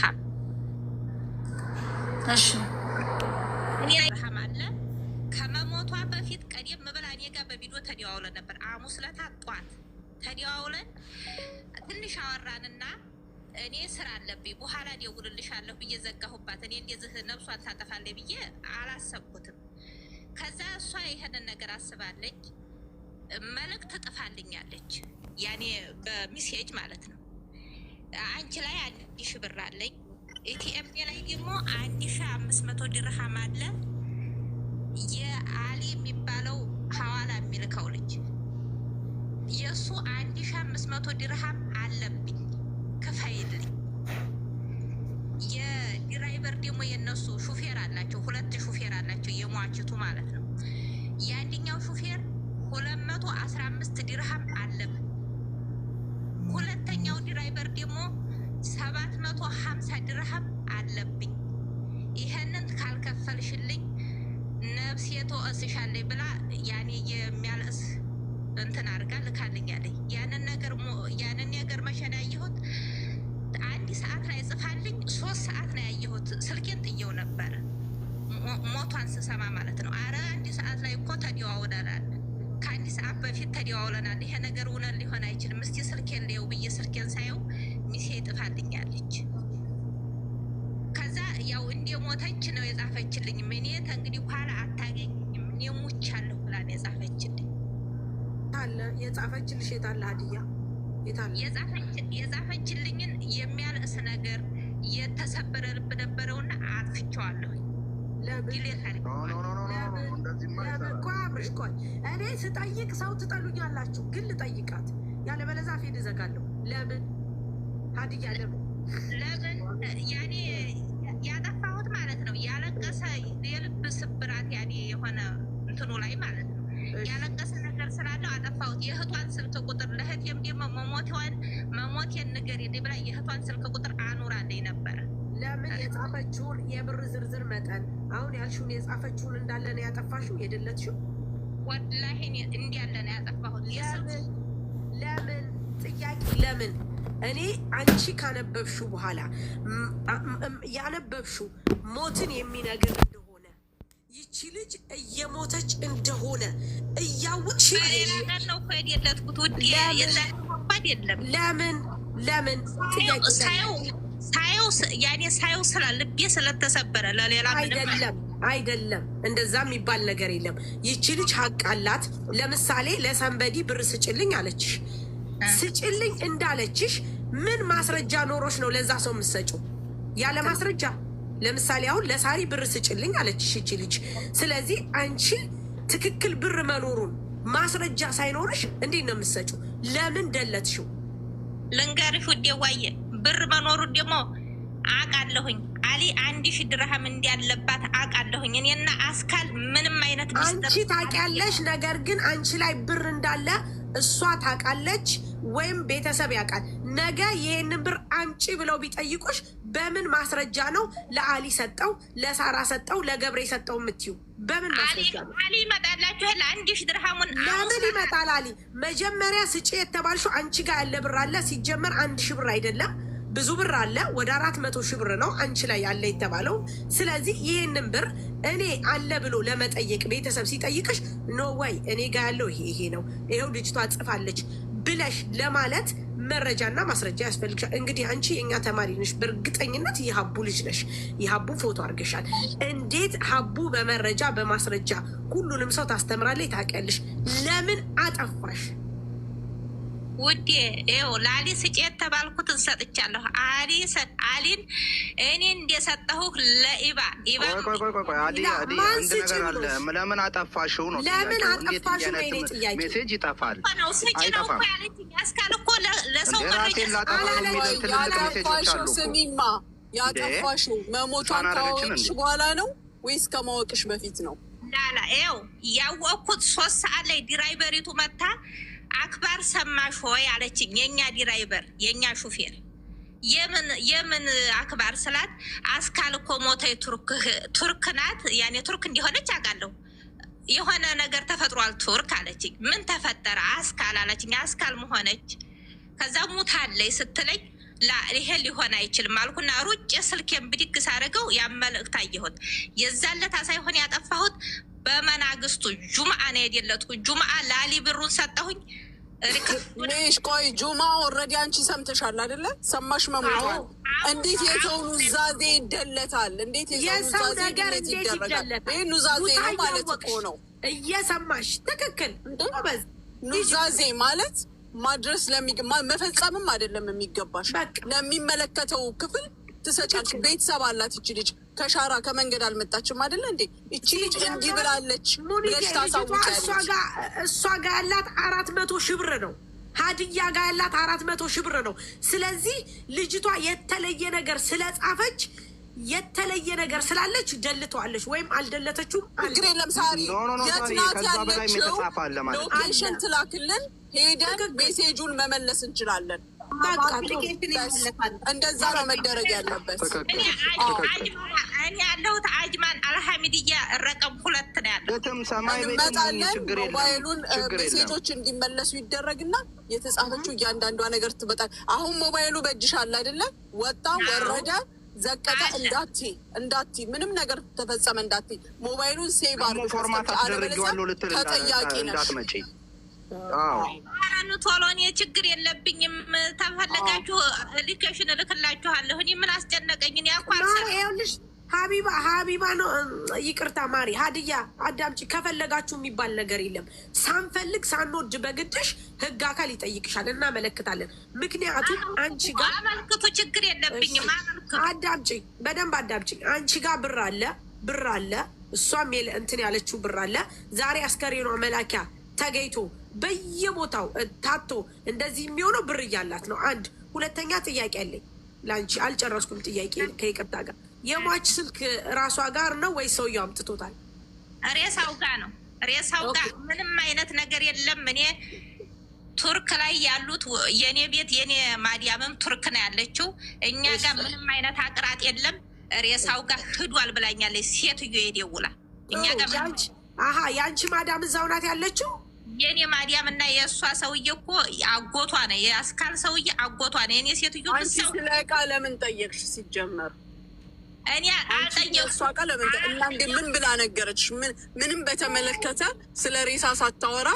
ድርሃም። እሺ። እኔ ድርሃም አለ። ከመሞቷ በፊት ቀደም ብላ እኔ ጋር በቪዲዮ ተደዋውለን ነበር። ሐሙስ ዕለት ጧት ተደዋውለን ትንሽ አወራንና እኔ ስራ አለብኝ፣ በኋላ ደውልልሻለሁ ብዬ ዘጋሁባት። እኔ እንደዚህ ነብሷን ታጠፋለች ብዬ አላሰብኩትም። ከዛ እሷ ይሄንን ነገር አስባለች፣ መልእክት ትጥፋልኛለች፣ ያኔ በ message ማለት ነው። አንቺ ላይ 1000 ብር አለኝ፣ ATM ላይ ደግሞ 1500 ድርሃም አለ። የአሊ የሚባለው ሐዋላ የሚልከው ልጅ የእሱ 1500 ድርሃም አለብኝ፣ ክፈይልኝ። የ driver ደግሞ የነሱ ሹፌር አላቸው፣ ሁለት ሹፌር አላቸው፣ የሟችቱ ማለት ነው። የአንደኛው ሹፌር 215 ድርሃም አለብን። ሁለተኛው driver ደግሞ 750 ድርሃም አለብኝ። ይሄንን ካልከፈልሽልኝ ነፍሴ ተወስሻለች ብላ ያኔ የሚያለቅስ እንትን አድርጋ ልካልኛለች። ያንን ነገር መቼ ነው ያየሁት? አንድ ሰዓት ላይ ጽፋልኝ 3 ሰዓት ነው ያየሁት። ስልኬን ጥየው ነበረ ሞቷን ስሰማ ማለት ነው። አረ አንድ ሰዓት ላይ እኮ ተደዋውለናል፣ ከአንድ ሰዓት በፊት ተደዋውለናል። ይሄ ነገር እውነት ሊሆን አይችልም። እስቲ ስልኬን ልየው ብዬ ስልኬን ሳየው message ጥፋልኛለች። ከዛ ያው እንደ ሞተች ነው የጻፈችልኝ። እኔ ከእንግዲህ በኋላ አታገኝም፣ እኔ ሙቻለሁ ብላ ነው የጻፈችልኝ። አለ የጻፈችልሽ? የታለ ሀዲያ፣ የታለ? የጻፈችልኝን የሚያለቅስ ነገር የተሰበረ ልብ ነበረውና አጥፍቼዋለሁኝ። ለምን? Delete አድርጌዋለሁ። No, no, no, no, no፣ እንደዚህማ ለምን? አይሰራም። ቆይ አብርሽ ቆይ፣ እኔ ስጠይቅ ሰው ትጠሉኛላችሁ፣ ግን ልጠይቃት፣ ያለበለዚያ አፌን እዘጋለሁ። ለምን ሀዲያ፣ ለምን? ለምን ያኔ ያጠፋሁት ማለት ነው። ያለቀሰ የልብ ስብራት ያኔ የሆነ እንትኑ ላይ ማለት ነው ያለቀሰ ነገር ስላለው አጠፋሁት። የእህቷን ስልክ ቁጥር ለእህቴም ደግሞ መሞቴን ንገሪልኝ ብላ የእህቷን ስልክ ቁጥር አኑራልኝ ነበረ። ለምን የጻፈችውን የብር ዝርዝር መጠን አሁን ያልሽውን የጻፈችውን እንዳለ ነው ያጠፋሽው፣ የደለትሽው? ወላሂ እኔ እንዲያለ ነው ያጠፋሁት። የስልክ ለምን? ለምን ጥያቄ፣ ለምን? እኔ አንቺ ካነበብሽው በኋላ ያነበብሽው ሞትን የሚነግር እንደሆነ፣ ይቺ ልጅ እየሞተች እንደሆነ እያወቅሽ በሌላ ቀን ነው እኮ የደለትኩት ውዴ። ለምን? የዛን እኮ አይደለም። ለምን? ለምን ጥያቄ፣ ለምን? ሳየው ያኔ ሳየው ስላ ልቤ ስለተሰበረ ለሌላ ምንም አይደለም፣ አይደለም፣ እንደዛ የሚባል ነገር የለም። ይቺ ልጅ ሀቅ አላት። ለምሳሌ ለ somebody ብር ስጭልኝ አለችሽ። ስጭልኝ እንዳለችሽ ምን ማስረጃ ኖሮሽ ነው ለዛ ሰው የምትሰጪው? ያለ ማስረጃ። ለምሳሌ አሁን ለሳሪ ብር ስጭልኝ አለችሽ ይቺ ልጅ። ስለዚህ አንቺ ትክክል ብር መኖሩን ማስረጃ ሳይኖርሽ እንዴት ነው የምትሰጪው? ለምን ደለትሽው? ልንገርሽ ውዴ ዋየ፣ ብር መኖሩን ደግሞ አውቃለሁኝ። አሊ 1000 ድርሃም እንዲያለባት አውቃለሁኝ። እኔና አስካል ምንም አይነት ሚስጥር አንቺ ታውቂያለሽ። ነገር ግን አንቺ ላይ ብር እንዳለ እሷ ታውቃለች ወይም ቤተሰብ ያውቃል። ነገ ይሄንን ብር አምጪ ብለው ቢጠይቁሽ በምን ማስረጃ ነው ለአሊ ሰጠው፣ ለሳራ ሰጠው፣ ለገብሬ ሰጠው የምትዩ? በምን አሊ ማስረጃ ነው? አሊ ይመጣላችኋል። 1000 ድርሃሙን ለምን ይመጣል አሊ? መጀመሪያ ስጪ የተባልሽው አንቺ ጋር ያለ ብር አለ። ሲጀመር 1000 ብር አይደለም፣ ብዙ ብር አለ። ወደ 400,000 ብር ነው አንቺ ላይ ያለ የተባለው። ስለዚህ ይሄንን ብር እኔ አለ ብሎ ለመጠየቅ ቤተሰብ ሲጠይቅሽ no way፣ እኔ ጋር ያለው ይሄ ይሄ ነው፣ ይኸው ልጅቷ ጽፋለች ብለሽ ለማለት መረጃና ማስረጃ ያስፈልግሻል። እንግዲህ አንቺ የእኛ ተማሪ ነሽ፣ በእርግጠኝነት የሀቡ ልጅ ነሽ። የሀቡ ፎቶ አድርገሻል። እንዴት ሀቡ በመረጃ በማስረጃ ሁሉንም ሰው ታስተምራለች፣ ታውቂያለሽ። ለምን አጠፋሽ? ውዴ ይኸው ለአሊ ስጪ የተባልኩትን ሰጥቻለሁ። አሊን እኔ እንደሰጠሁ ለኢባ ኢባ ቆይ ቆይ ቆይ ቆይ ቆይ፣ አዲ አዲ ማን አንድ ስጪ ነገር አለ። ብሎሽ? ለምን አጠፋሽው ነው ለምን ጥያቄው። እንዴት አጠፋሽው እንዲህ ነው የእኔ አይነት ጥያቄ። message ይጠፋል? ነው ስጪ ነው እኮ አይጠፋም። ያለችኝ። አስካል እኮ ለሰው እንደ መረጃ ራሴን ላጠፋ የሚል አላለችም። ትልልቅ ሜሴጆች ያጠፋሽው አሉ እኮ። ስሚማ፣ ያጠፋሽው መሞቷን ህፃን አደረገችን ካወቅሽ እንዴ? በኋላ ነው ወይስ ከማወቅሽ በፊት ነው? ላላ ይኸው ያወቅኩት 3 ሰዓት ላይ driver ኢቱ መታ أخبار ሰማሽ ሆይ አለችኝ። የእኛ driver፣ የእኛ ሹፌር። የምን የምን أخبار ስላት አስካል እኮ ሞተይ፣ ቱርክ ቱርክ ናት፣ ያኔ ቱርክ እንዲሆነች አውቃለሁ። የሆነ ነገር ተፈጥሯል ቱርክ አለችኝ። ምን ተፈጠረ? አስካል አለችኝ። አስካል መሆነች ከዛ ሙታለች ስትለኝ ይሄ ሊሆን አይችልም አልኩና ሩጬ ስልኬን ብድግ ሳደርገው ያን መልእክት አየሁት። የዛን ለታ ሳይሆን ያጠፋሁት በመናግስቱ ጁምአ ነው የደለጥኩ። ጁምአ ላሊ ብሩን ሰጠሁኝ። ሽ ቆይ ጁማ already አንቺ ሰምተሻል አይደለ? ሰማሽ መሞቷል። እንዴት የሰው ኑዛዜ ይደለታል? እንዴት የሰው ነገር እንዴት ይደረጋል? ይደለታል? ይህ ኑዛዜ ነው ማለት እኮ ነው። እየሰማሽ ትክክል። ጎበዝ። ኑዛዜ ማለት ማድረስ መፈጸምም አይደለም የሚገባሽ፣ ለሚመለከተው ክፍል ትሰጫለሽ። ቤተሰብ አላት ይቺ ልጅ፣ ከሻራ ከመንገድ አልመጣችም አይደለ እንዴ? ይቺ ልጅ እንዲህ ብላለች ብለሽ ታሳውቂያለሽ። እሷ ጋር ያላት 400 ሺህ ብር ነው። ሀዲያ ጋር ያላት 400 ሺህ ብር ነው። ስለዚህ ልጅቷ የተለየ ነገር ስለጻፈች የተለየ ነገር ስላለች ደልተዋለች ወይም አልደለተችውም። ችግር የለም ሳሪ፣ የት ናት ያለችው? location ትላክልን፣ ሄደን message ኡን መመለስ እንችላለን። እንደዛ ነው መደረግ ያለበት። እኔ ያለሁት አጅማን አልሐሚድያ رقم 2 ነው ያለው። እንመጣለን። ሞባይሉን ሜሴጆች እንዲመለሱ ይደረግና የተጻፈችው እያንዳንዷ ነገር ትበጣል። አሁን ሞባይሉ በእጅሽ አለ አይደለ? ወጣ ወረደ ዘቀጠ እንዳቲ እንዳቲ ምንም ነገር ተፈጸመ እንዳቲ ሞባይሉን save አድርገሽ format አስደርጌዋለሁ ልትል ተጠያቂ ነሽ። እንዳትመጪ። ኧረ ቶሎ እኔ ችግር የለብኝም። ተፈለጋችሁ location እልክላችኋለሁ። እኔ ምን አስጨነቀኝ? እኔ እኮ ይኸውልሽ ሀቢባ ሀቢባ ነው። ይቅርታ ማሪ ሀዲያ አዳምጪ። ከፈለጋችሁ የሚባል ነገር የለም። ሳንፈልግ ሳንወድ በግድሽ ህግ አካል ይጠይቅሻል፣ እናመለክታለን። ምክንያቱም አንቺ ጋር አመልክቱ፣ ችግር የለብኝም። አመልክቱ። አዳምጪ፣ በደንብ አዳምጪ። አንቺ ጋር ብር አለ፣ ብር አለ፣ እሷም እንትን ያለችው ብር አለ። ዛሬ አስከሬኗ መላኪያ ተገኝቶ በየቦታው ታቶ እንደዚህ የሚሆነው ብር እያላት ነው። አንድ ሁለተኛ ጥያቄ አለኝ ለአንቺ፣ አልጨረስኩም ጥያቄ ከይቅርታ ጋር። የሟች ስልክ ራሷ ጋር ነው ወይ ሰውየው አምጥቶታል? ሬሳው ጋር ነው። ሬሳው ጋር ምንም አይነት ነገር የለም። እኔ ቱርክ ላይ ያሉት የኔ ቤት የኔ ማዲያምም ቱርክ ነው ያለችው። እኛ ጋር ምንም አይነት አቅራጥ የለም። ሬሳው ጋር ሂዷል ብላኛለች ሴትዮ የደውላ እኛ ጋር አሀ የአንቺ ማዳም እዛው ናት ያለችው። የኔ ማዲያም እና የእሷ ሰውዬ እኮ አጎቷ ነው። የአስካል ሰውዬ አጎቷ ነው። የኔ ሴትዮ አንቺ ስለ ዕቃ ለምን ጠየቅሽ? ሲጀመር እኔ አልጠየቅኩም። እሷ ዕቃ ለምን እና እንዴ ምን ብላ ነገረች? ምንም በተመለከተ ስለ ሬሳ ሳታወራ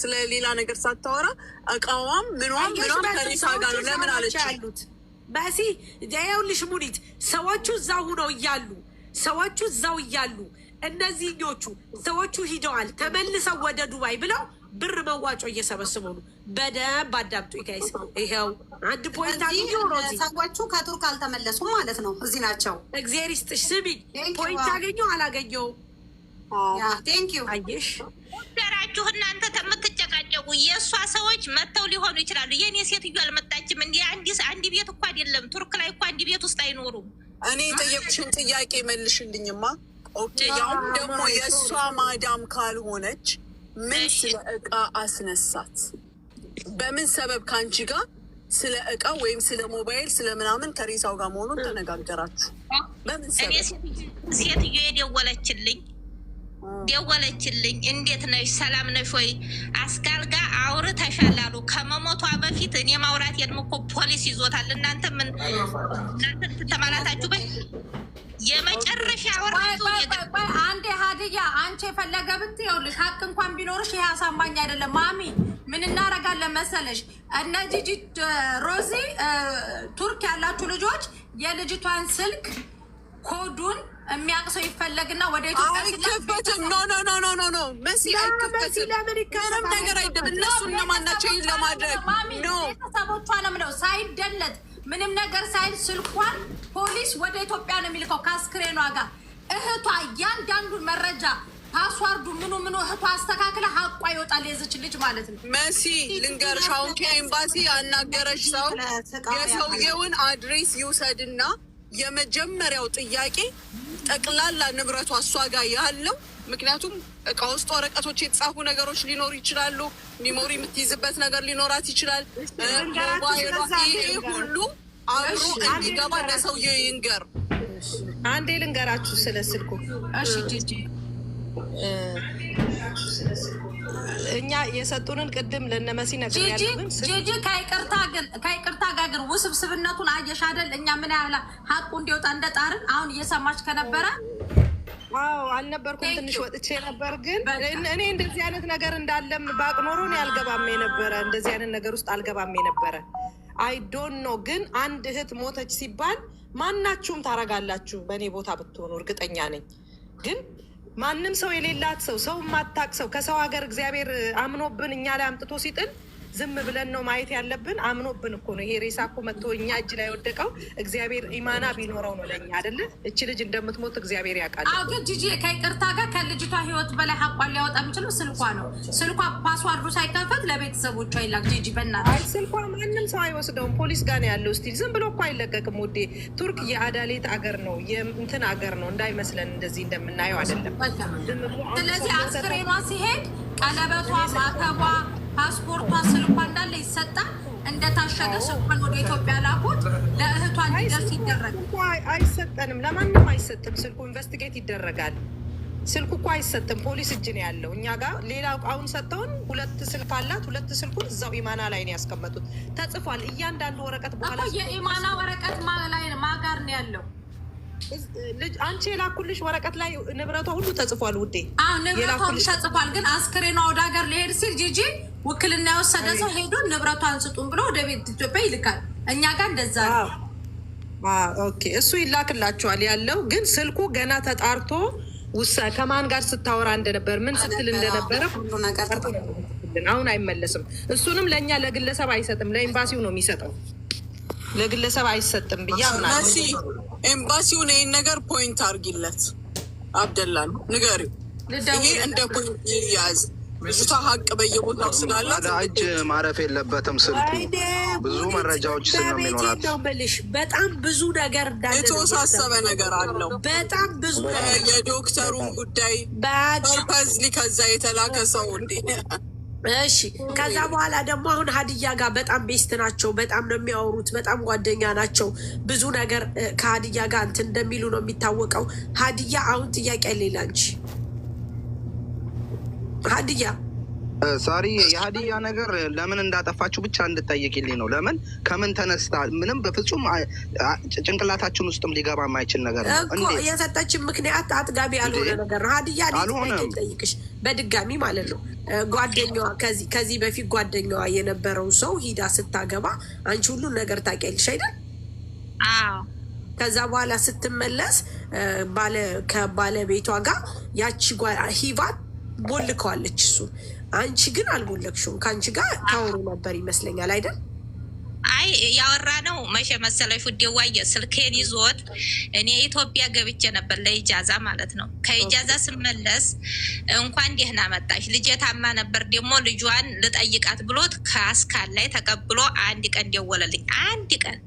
ስለ ሌላ ነገር ሳታወራ እቃዋም ምኗም ምኗም ከሬሳ ጋር ነው ለምን አለች? ያሉት በሲ ይኸውልሽ ሙኒት ሰዎቹ እዛው ሁነው እያሉ ሰዎቹ እዛው እያሉ እነዚህኞቹ ሰዎቹ ሂደዋል ተመልሰው ወደ ዱባይ ብለው ብር መዋጮ እየሰበሰቡ ነው። በደንብ አዳምጡ guys። ይኸው አንድ point አግኘሁ። ሮዚ ሰዎቹ ከቱርክ አልተመለሱም ማለት ነው፣ እዚህ ናቸው። እግዚአብሔር ይስጥሽ። ስሚኝ፣ point አገኘሁ አላገኘሁም? Thank you። አየሽ ደራችሁ እናንተ የምትጨቃጨቁ የእሷ ሰዎች መጥተው ሊሆኑ ይችላሉ። የእኔ ሴትዮ አልመጣችም። እንዲ አንድ ቤት እኮ አይደለም ቱርክ ላይ እኮ አንድ ቤት ውስጥ አይኖሩም። እኔ የጠየቅሽን ጥያቄ መልሽልኝማ። Okay፣ ያውም ደግሞ የእሷ ማዳም ካልሆነች ምን ስለ እቃ አስነሳት? በምን ሰበብ ከአንቺ ጋር ስለ እቃ ወይም ስለ ሞባይል ስለ ምናምን ከሬሳው ጋር መሆኑን ተነጋገራችሁ? በምን ሰበብ? ሴትዮ የደወለችልኝ ደወለችልኝ። እንዴት ነሽ? ሰላም ነሽ ወይ? አስካል ጋር አውርተሻል አሉ። ከመሞቷ በፊት እኔ ማውራት የለም እኮ ፖሊስ ይዞታል። እናንተ ምን እናንተ ተማላታችሁ በይ የመጨረሻ ወራቱ አንዴ ሀዲያ አንቺ የፈለገ ብትይ ይኸውልሽ፣ ሀቅ እንኳን ቢኖርሽ ይሄ አሳማኝ አይደለም። ማሚ ምን እናደርጋለን መሰለሽ፣ እነ ጂጂ ሮዚ ቱርክ ያላችሁ ልጆች የልጅቷን ስልክ ኮዱን የሚያውቅ ሰው ይፈለግና ወደ ኢትዮጵያ አይከፈትም። No no no no no no መሲ አይከፈትም። ምንም ነገር አይደለም። እነሱ እነማን ናቸው ይሄን ለማድረግ? No ቤተሰቦቿ ነው የምለው ሳይደለት ምንም ነገር ሳይል ስልኳን ፖሊስ ወደ ኢትዮጵያ ነው የሚልከው ከአስክሬኗ ጋር። እህቷ እያንዳንዱን መረጃ password ኡ ምኑ ምኑ እህቷ አስተካክለ ሀቋ ይወጣል የዚች ልጅ ማለት ነው። መሲ ልንገርሽ፣ አሁን ከኤምባሲ ያናገረሽ ሰው የሰውየውን address ይውሰድና የመጀመሪያው ጥያቄ ጠቅላላ ንብረቷ እሷ ጋር ያለው ምክንያቱም እቃ ውስጥ ወረቀቶች የተጻፉ ነገሮች ሊኖሩ ይችላሉ። memory የምትይዝበት ነገር ሊኖራት ይችላል። ሞባይሏ፣ ይሄ ሁሉ አብሮ እንዲገባ ለሰውዬው ይንገር። አንዴ ልንገራችሁ ስለ ስልኩ። እሺ ጂጂ። እኛ የሰጡንን ቅድም ለነመሲ ነገር ጂጂ ያለው ግን ጂጂ ከይቅርታ ጋር ግን ውስብስብነቱን አየሽ አይደል? እኛ ምን ያህል ሀቁ እንዲወጣ እንደጣርን አሁን እየሰማች ከነበረ አዎ አልነበርኩም። Thank ትንሽ you. ወጥቼ ነበር። ግን በቃ። እኔ እንደዚህ አይነት ነገር እንዳለም ባቅ ኖሮ እኔ አልገባም የነበረ፣ እንደዚህ አይነት ነገር ውስጥ አልገባም የነበረ። I don't know። ግን አንድ እህት ሞተች ሲባል ማናችሁም ታረጋላችሁ በእኔ ቦታ ብትሆኑ እርግጠኛ ነኝ። ግን ማንም ሰው የሌላት ሰው፣ ሰው የማታቅ ሰው ከሰው ሀገር እግዚአብሔር አምኖብን እኛ ላይ አምጥቶ ሲጥል ዝም ብለን ነው ማየት ያለብን። አምኖብን እኮ ነው ይሄ ሬሳ እኮ መጥቶ እኛ እጅ ላይ ወደቀው። እግዚአብሔር ኢማና ቢኖረው ነው ለእኛ አይደለ? እች ልጅ እንደምትሞት እግዚአብሔር ያውቃል። አዎ ግን ጂጂ ከይቅርታ ጋር ከልጅቷ ህይወት በላይ ሀቋን ሊያወጣ የሚችለው ስልኳ ነው። ስልኳ password ኡ ሳይከፈት ለቤተሰቦቿ ይላክ። ጂጂ በእናትሽ። አይ ስልኳ ማንም ሰው አይወስደውም። ፖሊስ ጋር ነው ያለው። Still ዝም ብሎ እኮ አይለቀቅም ውዴ። ቱርክ የ adalet አገር ነው፣ የእንትን አገር ነው እንዳይመስለን፣ እንደዚህ እንደምናየው አይደለም። በቃ። ዝም ብሎ አንድ ስለዚህ ሰው ሞተ አስክሬኗ ሲሄድ ቀለበቷ፣ ማተቧ፣ ፓስፖርቷ፣ ስልኳ እንዳለ ይሰጣል። እንደታሸገ ስልኳን ወደ ኢትዮጵያ ላኩት። ለእህቷ አይ እንዲደርስ ስልኩ ይደረግ። ስልኩ አይሰጠንም፣ ለማንም አይሰጥም። ስልኩ investigate ይደረጋል። ስልኩ እኮ አይሰጥም፣ ፖሊስ እጅ ነው ያለው። እኛ ጋር ሌላ አሁን ሰጥተውን ሁለት ስልክ አላት። ሁለት ስልኩን እዛው ኢማና ላይ ነው ያስቀመጡት። ተጽፏል እያንዳንዱ ወረቀት በኋላ እኮ የኢማና ወረቀት ላይ ማጋር ነው ያለው። ልጅ አንቺ የላኩልሽ ወረቀት ላይ ንብረቷ ሁሉ ተጽፏል ውዴ። አዎ ንብረቷም የላኩልሽ ተጽፏል። ግን አስክሬኗ ወደ ሀገር ሊሄድ ሲል ጂጂ ውክልና የወሰደ ሰው ሄዶ ንብረቷን ስጡን ብሎ ወደ ቤት ኢትዮጵያ ይልካል። እኛ ጋር እንደዛ ነው። Okay፣ እሱ ይላክላችኋል ያለው ግን ስልኩ ገና ተጣርቶ ውሳ ከማን ጋር ስታወራ እንደነበር ምን ስትል እንደነበረ ሁሉ ነገር ተጣርቶ ነው የሚልክልን። አሁን አይመለስም። እሱንም ለእኛ ለግለሰብ አይሰጥም፣ ለኤምባሲው ነው የሚሰጠው። ለግለሰብ አይሰጥም ብዬ አምናለሁ። መሲ ኤምባሲውን ይህን ነገር point አርጊለት፣ አብደላ ነው ንገሪው። ይሄ እንደ point ይያዝ። ልጅቷ ሀቅ በየቦታው ስላላት እጅ ማረፍ የለበትም ስልኩ። ወይኔ ብዙ ጉድ! መረጃዎች በቤቴ ስለሚኖራት ነው የምልሽ። በጣም ብዙ ነገር እንዳለ ነው የተወሳሰበ ነገር አለው። በጣም ብዙ ነገር የዶክተሩን ጉዳይ በጣም purposely ከዛ የተላከ ሰው እንዴ እሺ ከዛ በኋላ ደግሞ አሁን ሀዲያ ጋር በጣም best ናቸው። በጣም ነው የሚያወሩት። በጣም ጓደኛ ናቸው። ብዙ ነገር ከሀዲያ ጋር እንትን እንደሚሉ ነው የሚታወቀው። ሀዲያ አሁን ጥያቄ ሌላ እንጂ ሀዲያ ሳሪ የሀዲያ ነገር ለምን እንዳጠፋችሁ ብቻ እንድጠይቅልኝ ነው። ለምን ከምን ተነስታ ምንም በፍጹም ጭንቅላታችን ውስጥም ሊገባ የማይችል ነገር ነው። እኮ እንዴት የሰጠችን ምክንያት አጥጋቢ ያልሆነ እንዴ? ነገር ነው። ሀዲያ እኔ ጥያቄ አልሆነም። ልጠይቅሽ በድጋሚ ማለት ነው። ጓደኛዋ ከዚህ በፊት ጓደኛዋ የነበረው ሰው ሂዳ ስታገባ አንቺ ሁሉን ነገር ታውቂያለሽ አይደል? አዎ ከዛ በኋላ ስትመለስ ከባለቤቷ ጋር ያቺ ሂቫ ቦልከዋለች እሱ። አንቺ ግን አልቦለክሽውም። ከአንቺ ጋር ታወሩ ነበር ይመስለኛል አይደል? አይ ያወራ ነው መቼ መሰለሽ ውዴዋዬ፣ ስልኬን ይዞት እኔ ኢትዮጵያ ገብቼ ነበር ለ إجازة ማለት ነው። ከ إجازة ስመለስ እንኳን ደህና መጣሽ ልጄ ታማ ነበር፣ ደግሞ ልጇን ልጠይቃት ብሎት ከአስካል ላይ ተቀብሎ አንድ ቀን ደወለልኝ። አንድ ቀን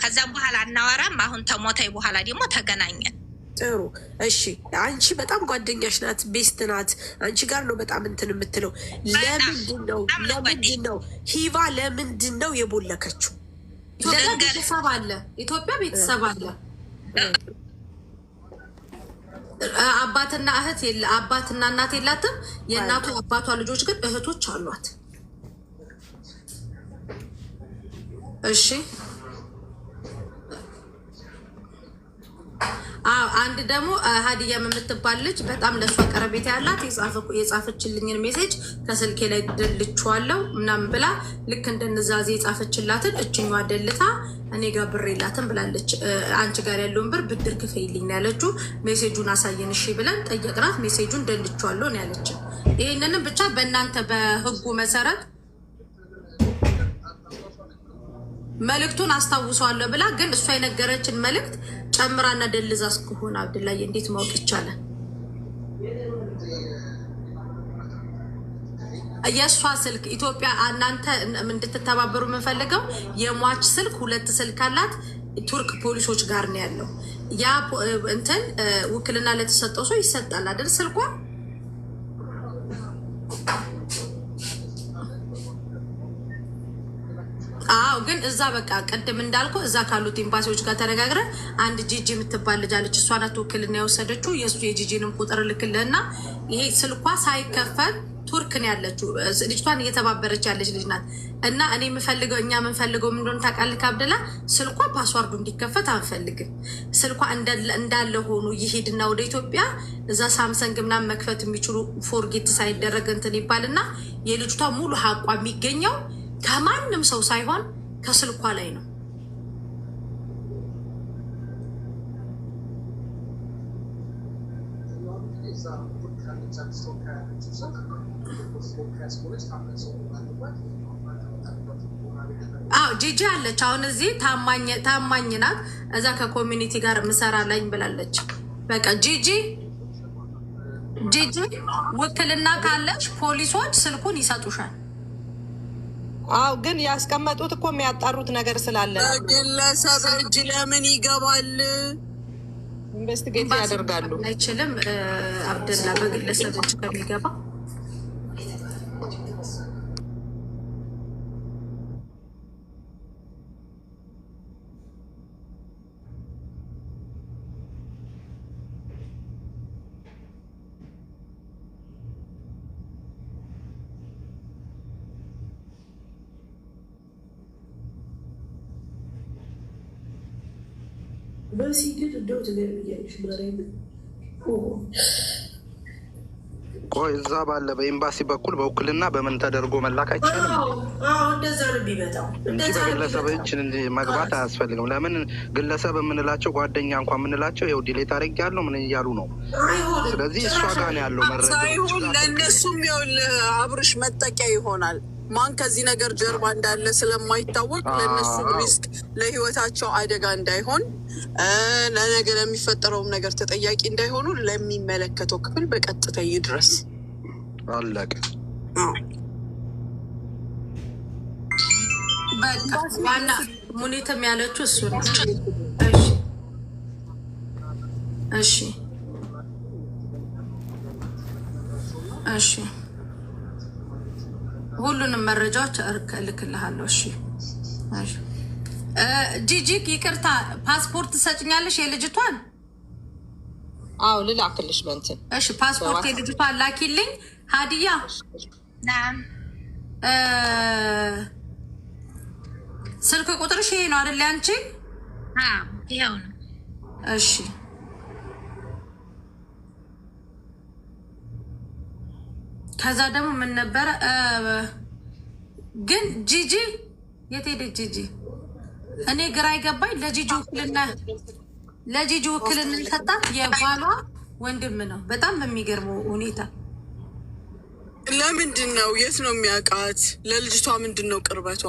ከዛም በኋላ አናወራም። አሁን ተሞታይ በኋላ ደግሞ ተገናኘን። ጥሩ እሺ። አንቺ በጣም ጓደኛሽ ናት፣ best ናት። አንቺ ጋር ነው በጣም እንትን የምትለው። ለምንድን ነው በጣም ነው ለምንድን ነው ሂቫ ለምንድን ነው የቦለከችው? ኢትዮጵያ ልንገርሽ። ቤተሰብ አለ። ኢትዮጵያ ቤተሰብ አለ። አባትና እህት አባትና እናት የላትም። የእናቱ አባቷ ልጆች ግን እህቶች አሏት። እሺ አዎ አንድ ደግሞ ሀዲያም የምትባል ልጅ በጣም ለእሷ ቀረቤታ ያላት የጻፈችልኝን message ከስልኬ ላይ ደልቼዋለሁ ምናምን ብላ ልክ እንደንዛዜ የጻፈችላትን እችኛዋ ደልታ እኔ ጋር ብር የላትም ብላለች። አንቺ ጋር ያለውን ብር ብድር ክፈይልኝ ነው ያለችው። message ኡን አሳየን እሺ ብለን ጠየቅናት። message ኡን ደልቼዋለሁ ነው ያለችን። ይህንንም ብቻ በእናንተ በህጉ መሰረት መልእክቱን አስታውሰዋለሁ ብላ ግን እሷ የነገረችን መልእክት ጨምራና ደልዛ እስከሆነ አብድላይ እንዴት ማወቅ ይቻላል? የእሷ ስልክ ኢትዮጵያ እናንተ እንድትተባበሩ የምንፈልገው የሟች ስልክ ሁለት ስልክ አላት። ቱርክ ፖሊሶች ጋር ነው ያለው። ያ እንትን ውክልና ለተሰጠው ሰው ይሰጣል አይደል? ስልኳ አዎ። ግን ግን እዛ በቃ ቅድም እንዳልከው እዛ ካሉት ኤምባሲዎች ጋር ተነጋግረ አንድ ጂጂ የምትባል ልጅ አለች። እሷ ናት ውክልና የወሰደችው። የእሱ የጂጂንም ቁጥር ልክልህና ይሄ ስልኳ ሳይከፈት ቱርክ ነው ያለችው። ልጅቷን እየተባበረች ያለች ልጅ ናት። እና እኔ የምፈልገው፣ እኛ የምንፈልገው ምን እንደሆነ ታውቃለህ አብደላ? ስልኳ password ኡ እንዲከፈት አንፈልግም። ስልኳ እንዳለ ሆኖ ይሄድና ወደ ኢትዮጵያ እዛ ሳምሰንግ ምናምን መክፈት የሚችሉ forget ሳይደረግ እንትን ይባልና የልጅቷ ሙሉ ሀቋ የሚገኘው ከማንም ሰው ሳይሆን ከስልኳ ላይ ነው። አዎ ጂጂ አለች። አሁን እዚህ ታማኝ ናት። እዛ ከ community ጋር ምሰራ ላይ ብላለች። በቃ ጂጂ ጂጂ ውክልና ካለች ፖሊሶች ስልኩን ይሰጡሻል። አዎ፣ ግን ያስቀመጡት እኮ የሚያጣሩት ነገር ስላለ ነው። በግለሰብ እጅ ለምን ይገባል? Investigate ያደርጋሉ። አይችልም አብደላ፣ በግለሰብ እጅ ከሚገባ። መሲ ግን እንደው ትገርምኛለሽ ማርያምን። ቆይ፣ እዛ ባለ በኤምባሲ በኩል በውክልና በምን ተደርጎ መላክ አይቻልም? አዎ፣ እንደዛ ነው የሚመጣው። እንጂ እንደዛ ነው በግለሰብ የሚመጣው። እጅ እንጂ መግባት አያስፈልግም። ለምን ግለሰብ የምንላቸው፣ ጓደኛ እንኳን የምንላቸው ይኸው delete አድርጌያለሁ ምን እያሉ ነው። አይሆንም። ስለዚህ እሷ ጋር ነው ያለው መረጃ። ሳይሆን ለእነሱም ይኸውልህ አብርሽ መጠቂያ ይሆናል። ማን ከዚህ ነገር ጀርባ እንዳለ ስለማይታወቅ ለእነሱም risk፣ ለህይወታቸው አደጋ እንዳይሆን፣ ለነገ ለሚፈጠረውም ነገር ተጠያቂ እንዳይሆኑ ለሚመለከተው ክፍል በቀጥታ ይድረስ። አለቀ። በቃ ዋና ሙኒትም ያለችው እሱ ነው። እሺ፣ ሁሉንም መረጃዎች እልክልሃለሁ። እሺ። ጂጂ ይቅርታ፣ ፓስፖርት ትሰጭኛለሽ የልጅቷን? አዎ፣ ልላክልሽ በእንትን። እሺ፣ ፓስፖርት የልጅቷን ላኪልኝ። ሀዲያ። نعم። ስልክ ቁጥርሽ ይሄ ነው አይደል ያንቺ? አዎ፣ ይኸው ነው። እሺ፣ ከዛ ደግሞ ምን ነበረ ግን ጂጂ የት ሄደ ጂጂ? እኔ ግራ የገባኝ ለጂጂ ውክልና የሰጣት የባሏ ወንድም ነው። በጣም በሚገርመው ሁኔታ። ለምንድን ነው? የት ነው የሚያውቃት? ለልጅቷ ምንድን ነው ቅርበቷ?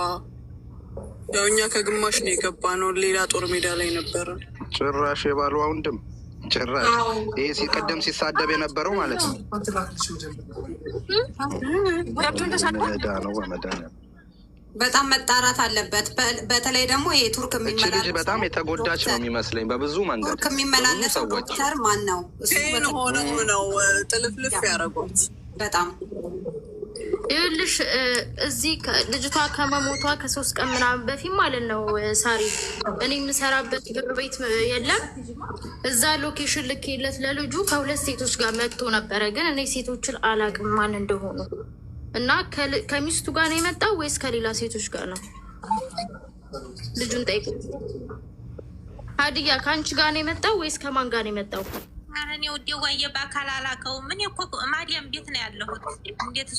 ያው እኛ ከግማሽ ነው የገባ ነው። ሌላ ጦር ሜዳ ላይ ነበረ። ጭራሽ የባሏ ወንድም፣ ጭራሽ ይሄ ሲቀደም ሲሳደብ የነበረው ማለት ነው። ዕዳ ነው በመድኃኒዓለም። በጣም መጣራት አለበት። በተለይ ደግሞ ይሄ ቱርክ እቺ ልጅ የሚመላለሰው በጣም የተጎዳች ነው የሚመስለኝ በብዙ መንገድ፣ ቱርክ በብዙ የሚመላለሰው ሰዎች። ዶክተር ማን ነው? እሱ ቴን ሆነው ነው ጥልፍልፍ ያደረጉት። በጣም። ይኸውልሽ እዚህ ልጅቷ ከመሞቷ ከ3 ቀን ምናምን በፊት ማለት ነው ሳሪ፣ እኔ የምሰራበት ብር ቤት የለም፣ እዛ location ልኬለት ለልጁ ከሁለት ሴቶች ጋር መጥቶ ነበረ። ግን እኔ ሴቶችን አላቅም ማን እንደሆኑ። እና ከሚስቱ ጋር ነው የመጣው ወይስ ከሌላ ሴቶች ጋር ነው? ልጁን ጠይቁ። ሀዲያ፣ ከአንቺ ጋር ነው የመጣው ወይስ ከማን ጋር ነው የመጣው? ኧረ እኔ ውዴ ዋዬ በአካል አላውቀውም። እኔ እኮ ማዲያም ቤት ነው ያለሁት። እንዴት እሱ